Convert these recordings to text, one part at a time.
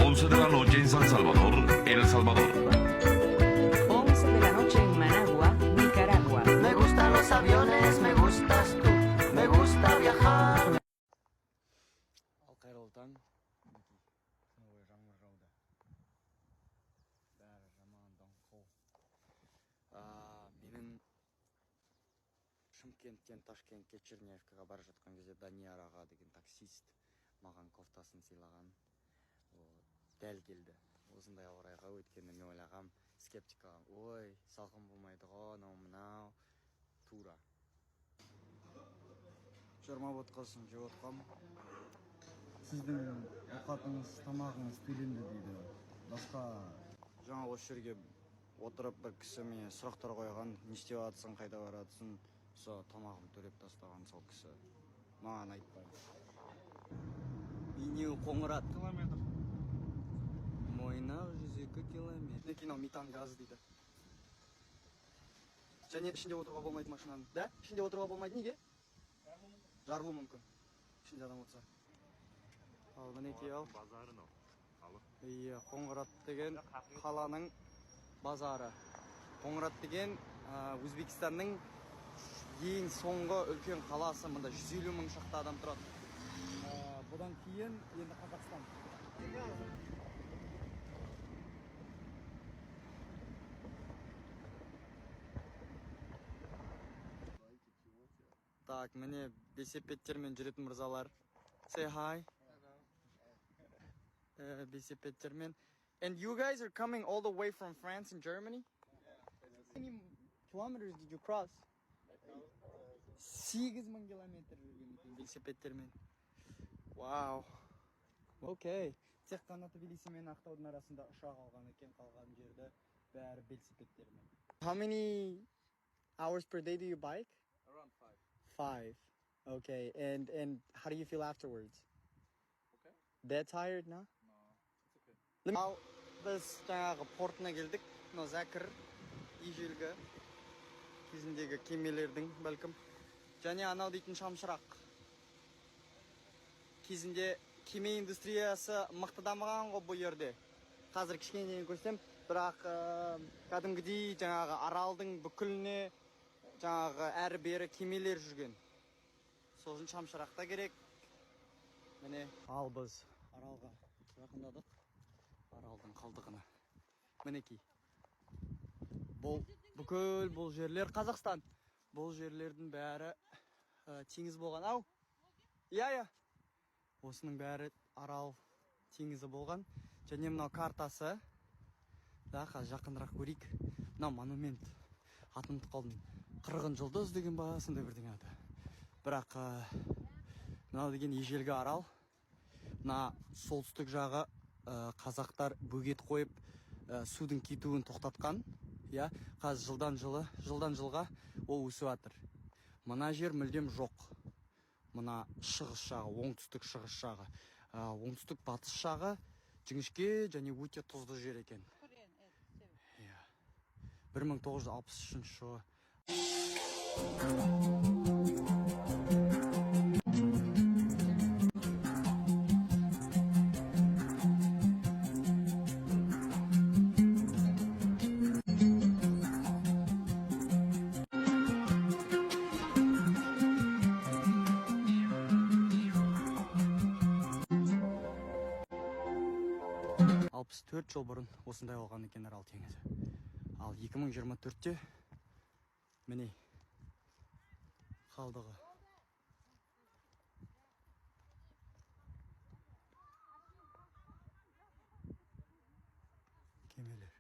11 de la noche en San Salvador, El Salvador. 11 de la noche en Managua, Nicaragua. Me gustan los aviones, me gustas tú, me gusta viajar. Ал, қайырлы таң! Мінекей, күні бойы жаңбыр жауды, бәрі жаман даңқыл. Менің Шымкенттен Ташкентке, Черняевкаға бара жатқан кезде Данияр аға деген таксист маған кофтасын сыйлаған. Вот, дәл келді осындай ауа райға, өйткені мен ойлағам, скептик, ой, салқын болмайды ғой, анау мынау тура. Жиырма ботқасын жеп отқам. Сіздің ауқатыңыз, тамағыңыз төленді дейді. Басқа жаңа осы жерге отырып, бір кісі міне сұрақтар қойған: не істеп жатсың, қайда баратсың. Сол тамағымды төлеп тастаған сол кісі маған айтпай. Бейнеу, Қоңырат Километр. Мойнақ, 102 километр. Мінекей, мынау метан газы дейді және ішінде отыруға болмайды машинаның да, ішінде отыруға болмайды. Неге? Жарылуы мүмкін, ішінде адам отырса. Ал, мінекей, ал. Иә, Қоңырат деген қаланың базары. Қоңырат деген Өзбекстанның ең соңғы үлкен қаласы. Мында 150 мың шақты адам тұрады. Бұдан кейін енді Қазақстан. Так, міне, велосипедтермен жүретін мырзалар. Say hi. Велосипедтермен. And you guys are coming all the way from France and Germany? How many kilometers did you cross? 8000 километр жүрген екен велосипедтермен. Вау. Окей. Тек қана Тбилиси мен Ақтаудың арасында ұшақ алған екен, қалған жерді бәрі велосипедтермен. How many hours per day do you bike? Around 5. 5. Okay. And how do you feel afterwards? Okay. Dead tired, no? No, it's okay. Ал, біз жаңағы портына келдік. Мынау зәкір, ежелгі кезіндегі кемелердің бәлкім. Және анау дейтін шамшырақ. Кезінде кеме индустриясы мықты дамыған ғой бұл жерде. Қазір кішкене көрсем, бірақ кәдімгідей жаңағы Аралдың бүкіліне жаңағы әрі бері кемелер жүрген. Сосын шамшырақ та керек. Міне, ал, біз Аралға жақындадық. Аралдың қалдығына. Мінекей. Бұл бүкіл бұл жерлер Қазақстан. Бұл жерлердің бәрі теңіз болған. Ау. Иә, иә. Осының бәрі Арал теңізі болған. Және мынау картасы. Да, қазір жақынырақ көрейік. Мынау монумент. Атын ұмытып қалдым. Қырғын жұлдыз деген ба, сондай бірдеңе аты. Бірақ мынау деген ежелгі Арал. Мына солтүстік жағы қазақтар бөгет қойып, судың кетуін тоқтатқан. Иә, қазір жылдан жылы, жылдан жылға ол өсіп жатыр. Мына жер мүлдем жоқ. Мына шығыс жағы, оңтүстік шығыс жағы, оңтүстік батыс жағы жіңішке және өте тұзды жер екен. Иә. 1963 жылы. 64 жыл бұрын осындай болған екен Арал теңізі. Ал 2024-те, міне, қалдығы. Кемелер.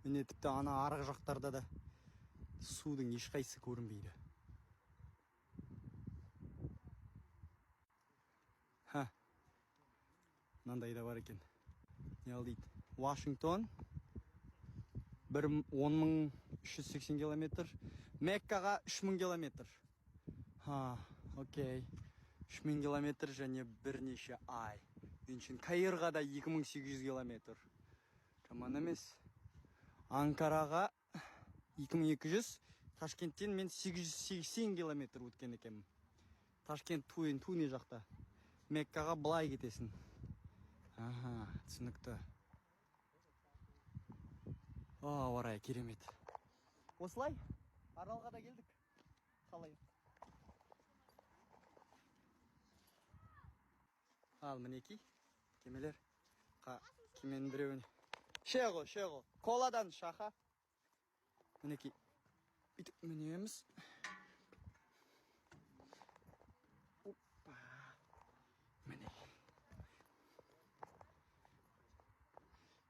Міне, тіпті ана арғы жақтарда да судың ешқайсысы көрінбейді. Ха. Мынандай да бар екен. Не ал дейді? Вашингтон 10 380 километр. Меккаға 3000 километр. Ха, окей. 3000 километр және бірнеше ай. Мен үшін Каирға да 2800 километр. Жаман емес. Анкараға 2200, Ташкенттен мен 880 километр өткен екенмін. Ташкент Туин, Туни жақта. Меккаға былай кетесің. Аха, түсінікті. О, ауа райы керемет. Осылай Аралға да келдік. Қалай? Ал мінекей кемелер. Кеменің біреуіне. Шего, шего. Коладан шаха. Мінекей. Бүйтіп мінеміз. Опа. Міне.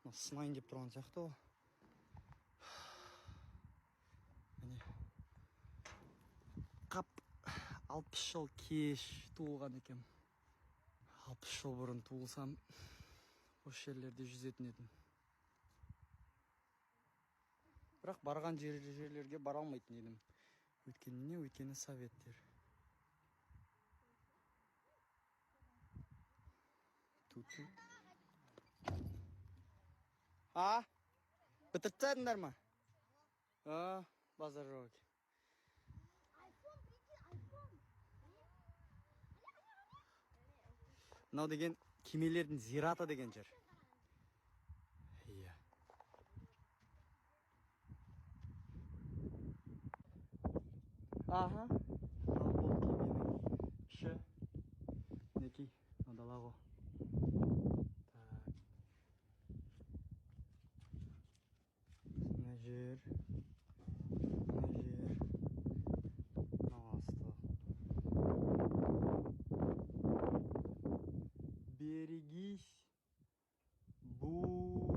Мына сынайын деп тұрған сияқты ғой. Міне. Қап 60 жыл кеш туылған екем. 60 жыл бұрын туылсам, осы жерлерде жүзетін едім. Бірақ барған жерлерге бара алмайтын едім. Өйткені не? Өйткені советтер. Ту-ту. А? Бітіріп тастадыңдар ма? А, базар жоқ екен. Айфон, прикинь, айфон. Мынау деген кемелердің зираты деген жер. Иә. Аха. Ал бұл кеменің іші. Мінекей, мынау дала ғой. Так. Мына жер. Мына жер. Мынау асты. Берегись буйсера.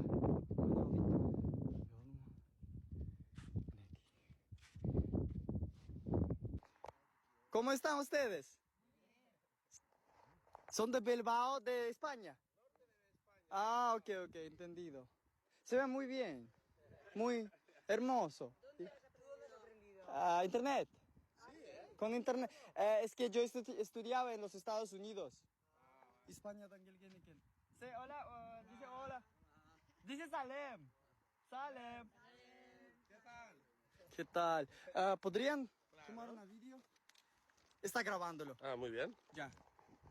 Мынау дейді. Көрдің ма? Мінекей. ¿Cómo están ustedes? Son de Bilbao, de España. Ah, ok, ok, entendido. Se ve muy bien. Muy hermoso. Ah, internet. Con internet. Es que yo estudiaba en los Estados Unidos. Испаниядан келген екен. Sí, hola, dice hola. Dice Salem. Salem. ¿Qué tal? ¿Qué tal? Ah, ¿podrían tomar una vídeo? Está grabándolo. Ah, muy bien. Ya.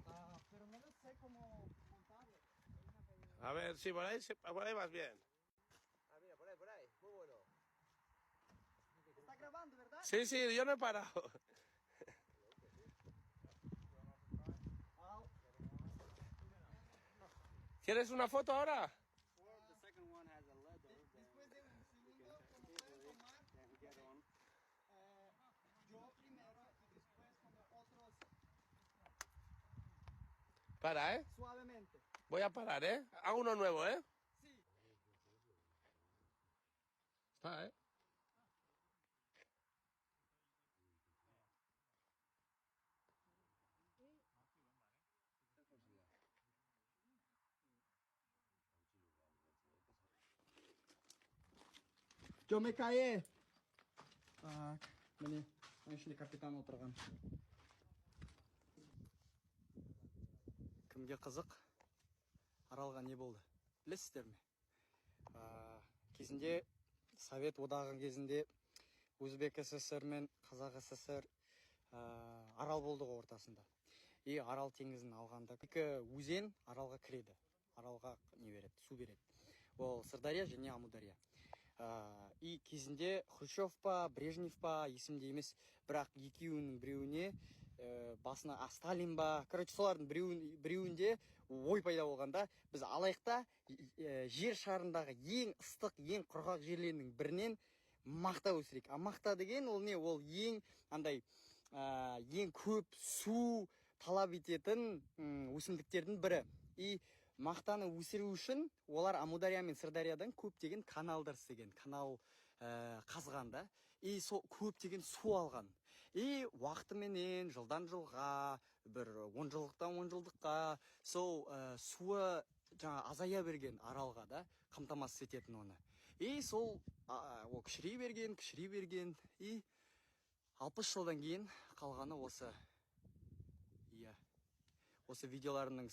Ah, pero no sé cómo montarlo. A ver, sí, por ahí vas bien. Ah, mira, por ahí, por ahí. Muy bueno. Está grabando, ¿verdad? Sí, sí, yo no he parado. ¿Quieres una foto ahora? Después de un segundo, como pueden tomar, yo primero y después como otros Para, ¿eh? suavemente. Voy a parar, ¿eh? Hago uno nuevo, ¿eh? Sí. Está, ¿eh? Yo me caí. Так, міне, мына ішінде капитан отырған. Кімге қызық? Аралға не болды? Білесіздер ме? Кезінде Совет одағы кезінде Өзбек СССР мен Қазақ СССР Арал болды ғой ортасында. И Арал теңізін алғанда екі өзен Аралға кіреді. Аралға не береді? Су береді. Ол Сырдария және Амудария. И кезінде Хрущев па, Брежнев па, есімде емес, бірақ екеуінің біреуіне басына, а, Сталин ба, короче, солардың біреуінде ой пайда болғанда, біз алайық та жер шарындағы ең ыстық, ең құрғақ жерлерінің бірінен мақта өсірейік. А мақта деген ол не? Ол ең андай ең көп су талап ететін өсімдіктердің бірі. И мақтаны өсіру үшін олар Амудария мен Сырдариядан көптеген каналдар істеген, канал қазған да, и сол көптеген су алған. И уақытыменен жылдан жылға, бір 10 жылдықтан 10 жылдыққа сол суы жаңа азая берген Аралға да, қамтамасыз ететін оны. И сол ол кішірей берген, кішірей берген, и 60 жылдан кейін қалғаны осы. Иә. Осы видеоларының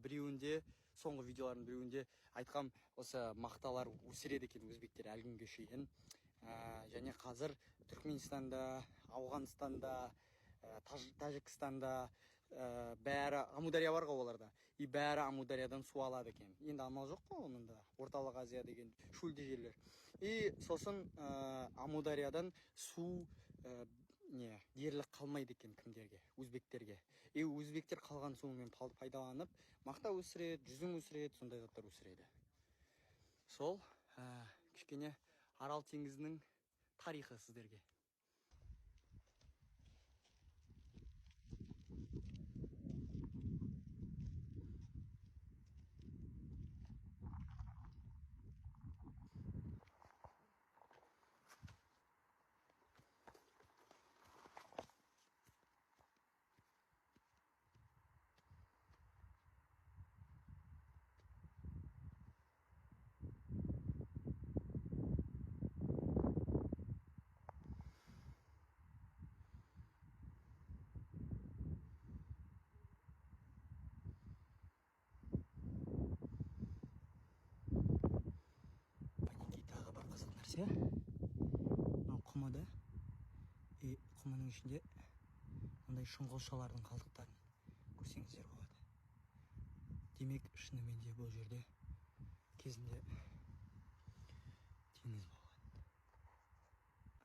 біреуінде, соңғы видеолардың біреуінде айтқам, осы мақталар өсіреді екен өзбектер әлі күнге шейін. Және қазір Түркменстанда, Ауғанстанда, Тәжікстанда, бәрі Амудария бар ғой оларда. И бәрі Амудариядан су алады екен. Енді амал жоқ қой оның да. Орталық Азия деген шөлді жерлер. И сосын Амудариядан су не дерлік қалмайды екен кімдерге, өзбектерге. И өзбектер қалған суымен пайдаланып, мақта өсіреді, жүзім өсіреді, сондай заттар өсіреді. Сол кішкене Арал теңізінің тарихы сіздерге. Мінекей, тағы бір қызық нәрсе. Мынау құмыда, и құмының ішінде мындай шұңғылшалардың қалдықтарын көрсеңіздер болады. Демек, шынымен де бұл жерде кезінде теңіз болған.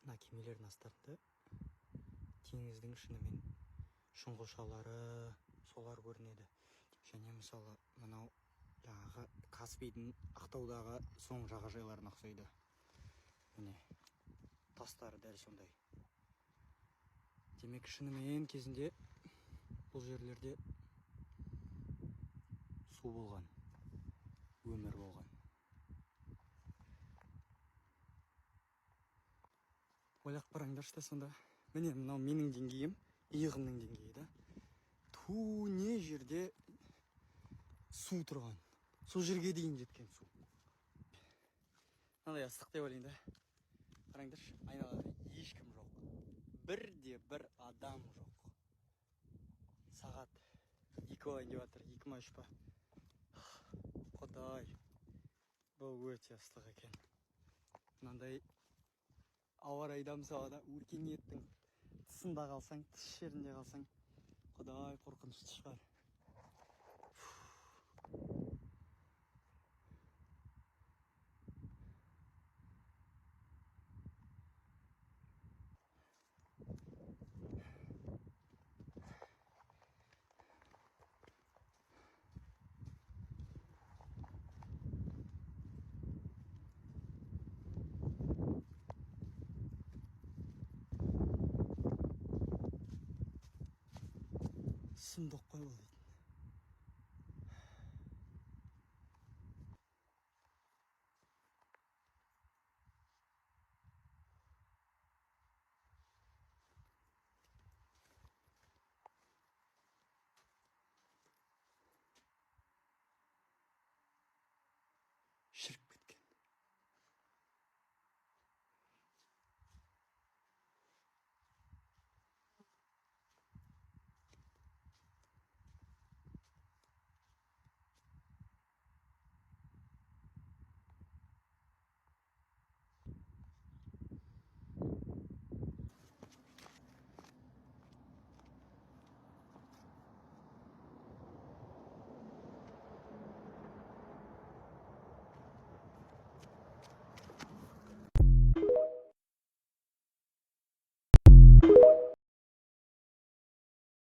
Мына кемелердің астарында теңіздің шынымен шұңғылшалары, солар көрінеді. Және мысалы мынау жаңағы Каспийдің Ақтаудағы соң жағажайларына ұқсайды. Міне, тастары дәл сондай. Демек, шынымен кезінде бұл жерлерде су болған, өмір болған. Ойлап қараңдаршы да сонда. Міне, мынау менің деңгейім, иығымның деңгейі да. Ту не жерде су тұрған. Сол жерге дейін жеткен су. Мынандай ыстық деп ойлайын да. Қараңдаршы, айналада ешкім жоқ. Бірде бір адам жоқ. Сағат 2 болайын деп жатыр, 2 ма 3 па. Құдай, бұл өте ыстық екен. Мынандай ауа райда мысалы да өркениеттің тысында қалсаң, тыс жерінде қалсаң, Құдай, қорқынышты шығар. Сұмдық қой бұл дейді.